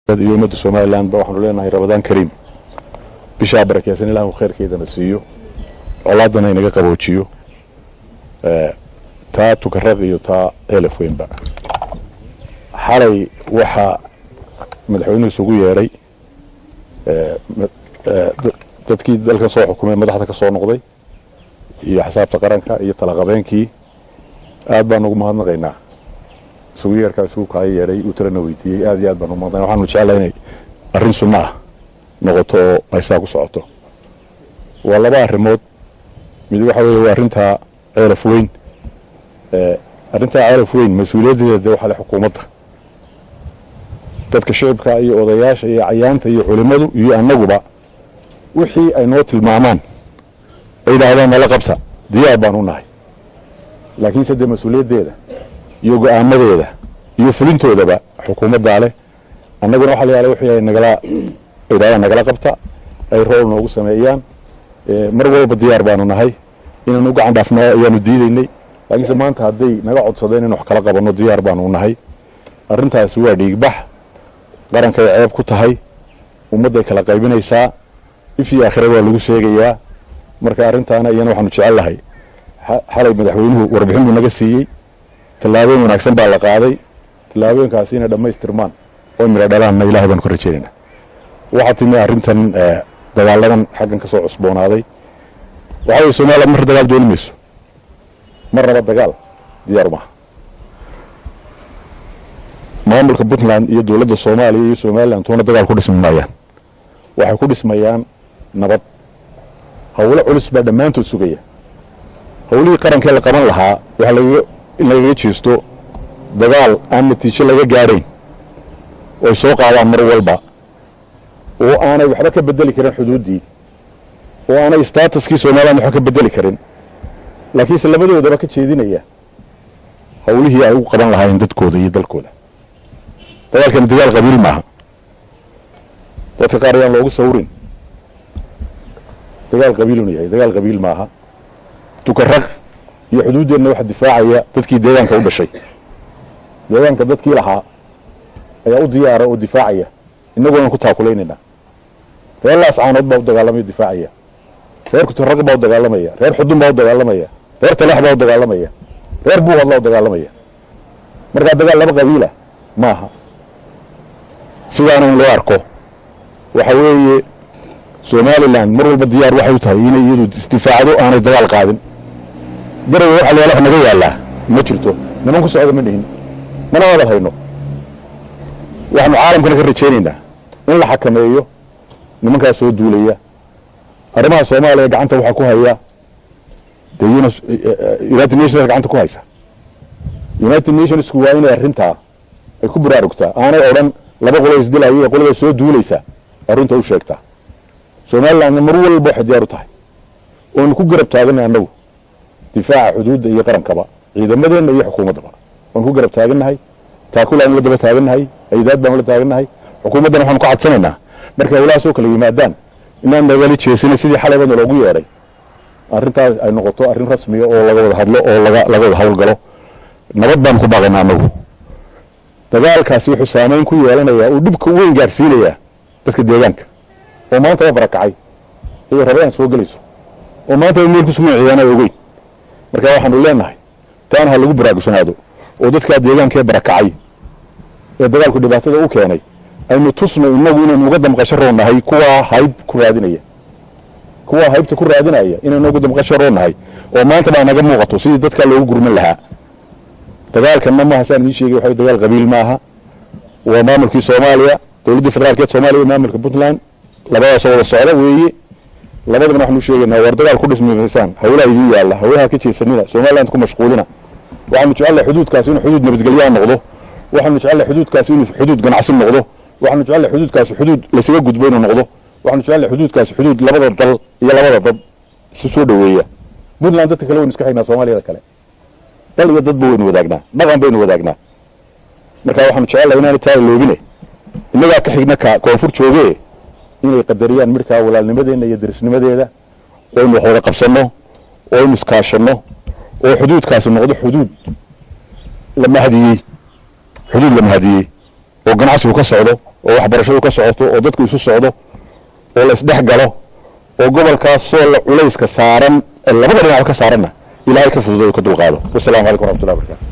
Iyo ummadda Somaliland ba waxaanu leenahay Ramadaan kariim. Bishaa barakeysan Ilahu khayrkeedana siiyo, colaadana inaga qaboojiyo, taa Tukaraq iyo taa Ceelaf Weynba. Xalay waxaa madaxweynuhu isugu yeedhay dadkii dalkan soo xukumay, madaxda ka soo noqday iyo axsaabta qaranka iyo talaqabeenkii. Aad baan ugu mahadnaqaynaa isugu yeerkaa isugu kaayo yeedhay, uu talana weydiiyey. Aad iyo aad baan ugu mahadnaqaynaa. Waxaanu jeclahay inay arrin sunno ah noqoto oo ay saa ku socoto. Waa laba arrimood. Mid waxa weeye waa arrintaa Ceelaf Weyn. Arrintaa Ceelaf Weyn mas-uuliyaddeeda dee waxaa le xukuumadda. Dadka shicibka iyo odayaasha iyo cayaanta iyo culimmadu iyo annaguba wixii ay noo tilmaamaan, ay yidhaahdaan nala qabta, diyaar baan u nahay. Laakiinse dee mas-uuliyaddeeda iyo go'aamadeeda iyo fulintoodaba xukuumaddaa leh. Annaguna waxa la yaala wixii ay nagala yidhahdaan nagala qabta, ay rool noogu sameeyaan, mar walba diyaar baanu nahay. Inaanu gacan dhaafno ayaanu diidaynay, laakiinse maanta hadday naga codsadeen in wax kala qabanno, diyaar baanu nahay. Arrintaasi waa dhiigbax qarankay ceeb ku tahay, ummadday kala qaybinaysaa, if iyo aakhira waa lagu sheegayaa. Marka arrintaana iyana waxaanu jecel lahay, xalay madaxweynuhu warbixin buu naga siiyey. Tallaabooyin wanaagsan baa la qaaday. Tallaabooyinkaasi inay dhammaystirmaan oo midho dhalaanna Ilahay baanu ka rajaynaynaa. Waxaa timi arrintan dagaaladan xaggan ka soo cusboonaaday. Waxaa weye, Somaliland mar dagaal dooni mayso, mar raba dagaal diyaar maaha. Maamulka Puntland iyo dowladda Soomaaliya iyo Somaliland toona dagaal ku dhismi maayaan, waxay ku dhismayaan nabad. Howlo culus baa dhammaantood sugaya. Howlihii qarankee la qaban lahaa waxaa lagaga in lagaga jeesto dagaal aan natiijo laga gaadhayn oo ay soo qaadaan mar walba, oo aanay waxba ka bedeli karin xuduuddii, oo aanay statuskii Somaliland waxba ka bedeli karin, laakiinse labadoodaba ka jeedinaya howlihii ay u qaban lahaayeen dadkooda iyo dalkooda. Dagaalkani dagaal qabiil maaha. Dadka qaar ayaan loogu sawirin dagaal qabiilunu yahay. Dagaal qabiil maaha. Tukaraq iyo xuduuddeenna waxa difaacaya dadkii deegaanka u dhashay. Deegaanka dadkii lahaa ayaa u diyaara oo difaacaya, innagoona ku taakulaynayna. Reer Laascaanood baa u dagaalamaya, difaacaya. Reer Tukaraq baa u dagaalamaya, reer Xudun baa u dagaalamaya, reer Taleex baa u dagaalamaya, reer Buuhoodlaa u dagaalamaya. Markaa dagaal laba qabiila maaha sidaana in loo arko. Waxa weeye, Somaliland mar walba diyaar waxay u tahay inay iyadu isdifaacdo, aanay dagaal qaadin. Garowe waxa la yaala wax naga yaallaa ma jirto. Niman ku socda ma dhihin, mana hadal hayno. Waxaanu caalamkana ka rajaynaynaa in la xakameeyo nimankaas soo duulaya. Arrimaha Soomaaliya gacanta waxaa ku haya dee United Nations gacanta ku haysa. United Nationsku waa inay arrintaa ay ku baraarugtaa, aanay odhan laba qolo isdilayo iyo qolada soo duulaysa. Arrinta u sheegtaa. Somalilandna mar walba waxay diyaar u tahay oonu ku garab taaganay annagu difaaca xuduudda iyo qarankaba, ciidamadeenna iyo xukuumaddaba waanu ku garab taagannahay. Taakulaanu la daba taagannahay, aydaad baanu la taagannahay. Xukuumaddana waxaanu ka codsanaynaa markay howlahaas oo kala yimaadaan inaan nagala jeesinay sidii xalayba naloogu yeedhay, arrintaas ay noqoto arrin rasmiya oo laga wada hadlo oo laga wada howlgalo. Nabad baanu ku baaqaynaa annagu. Dagaalkaasi wuxuu saamayn ku yeelanayaa, uu dhibka weyn gaadhsiinayaa dadka deegaanka oo maanta barakacay iyadoo Ramadaan soo gelayso, oo maanta meel ku sugan ciidaanada ogeyn. Marka waxaanu leenahay taana ha lagu baraarugsanaado, oo dadkaa deegaanka ee barakacay ee dagaalku dhibaatada u keenay aynu tusno innagu inaynu uga damqasho roonnahay kuwaa hayb ku raadinaya, kuwaa haybta ku raadinaya inaynu uga damqasho roonnahay, oo maanta baa naga muuqato sidii dadkaa loogu gurman lahaa. Dagaalkanna maaha, saan idiin sheegay, waxa dagaal qabiil maaha. Waa maamulkii Soomaaliya, dowladdii federaalkeed Soomaaliya iyo maamulka Puntland, labadaasoo wada socda weeye. Labadabana waxaanu sheegaynaa, war dagaal ku dhismi maysaan. Howlaha idiin yaalla howlaha ka jeesanina, Somaliland ku mashquulina. Waxaanu jecelnahay xuduudkaasi inuu xuduud nabadgelyaa noqdo. Waxaanu jecelnahay xuduudkaasi inuu xuduud ganacsi noqdo. Waxaanu jecelnahay xuduudkaasi xuduud laysaga gudbo inuu noqdo. Waxaanu jecelnahay xuduudkaasi xuduud labada dal iyo labada dad isu soo dhoweeya. Puntland dadka kale waynu iska xignaa, Soomaaliyada kale dal iyo dadba waynu wadaagnaa, dhaqan baynu wadaagnaa. Marka waxaanu jecelnahay inaana taa iloobine, innagaa ka xigna ka koonfur jooge, inay qadariyaan midhkaa walaalnimadeenna iyo derisnimadeeda, oynu wax wada qabsanno, oo aynu iskaashanno, oo xuduudkaasi noqdo xuduud la mahadiyey, xuduud la mahadiyey oo ganacsigu ka socdo. Oo waxbarashadu ka socoto, oo dadku isu socdo, oo la isdhex galo, oo gobolkaas Sool culayska saaran ee labada dhinac ka saaranna Ilaahay ka fududayo, ka dulqaado. Wasalaamu calaykum waraxmatullahi wabarakatu.